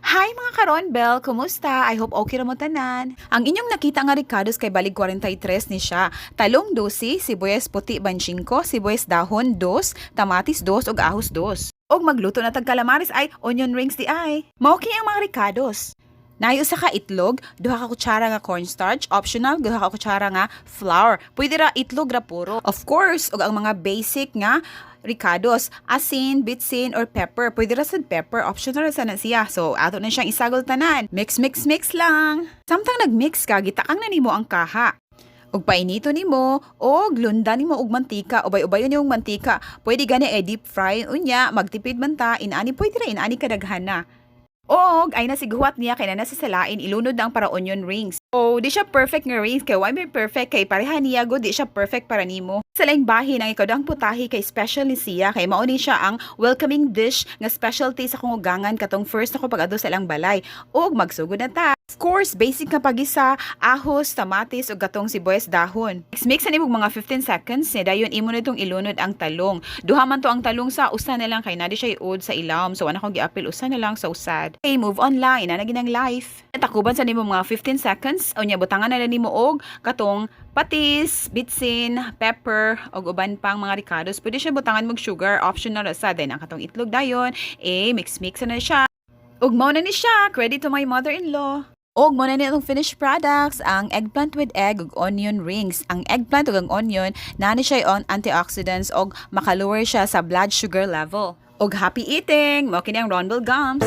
Hi, mga karonbel! Kumusta? I hope okay ra mo tanan. Ang inyong nakita nga rekados kay balig 43 ni siya. Talong 12, sibuyas puti 25, sibuyas dahon 2, kamatis 2 ug ahos 2. Og magluto na tag calamares ay onion rings di ay. Mao kini ang mga rekados. Naay usa ka itlog, duha ka kutsara nga cornstarch, optional duha ka kutsara nga flour. Pwede ra itlog ra puro. Of course, ug ang mga basic nga rekados, asin, bitsin or pepper. Pwede ra sad pepper, optional ra sana siya. So ato na siyang isagol tanan. Mix, mix, mix lang. Samtang nagmix ka, gitakang na nimo ang kaha. Ug painito nimo og lunda nimo og mantika, ubay-ubayon nimong mantika. Pwede gani ay deep fry unya, magtipid man ta, inani pwede ra inani kadaghan na. Og ay na sighuwat niya kay na nasa salain, ilunod na ang para onion rings. Oh, di siya perfect nga rings kay why may perfect kay pareha niya go, di siya perfect para nimo. Sa laing bahin, ang ikaduhang putahe kay special ni siya kay mao ni siya ang welcoming dish nga specialty sa akong ugangan katong first ako pag-adto sa ilang balay. Og magsugod na ta. Of course, basic nga pagisa, ahos, kamatis ug katong sibuyas dahon. Mix mix na nimo mga 15 seconds ni dayon imo nitong ilunod ang talong. Duha man to ang talong sa usa na lang kay na di siya iud sa ilawom. So ana akong giapil, usa na lang sa usad. Okay, move on lang, ina na ginang life. Takuban sa nimo mga 15 seconds, unya butangan na lang nimo og katong patis, bitsin, pepper, ug uban pang mga rekados. Pwede siya butangan mog sugar, optional ra sa. Then ang katong itlog dayon, eh mix mix na siya. Ug mao na ni siya, credit to my mother-in-law. Og mao na ni atong finished products, ang eggplant with egg ug onion rings. Ang eggplant ug ang onion, naa ni siya on antioxidants og makalower siya sa blood sugar level. Og happy eating! Mao kini ang Ronbel Gums.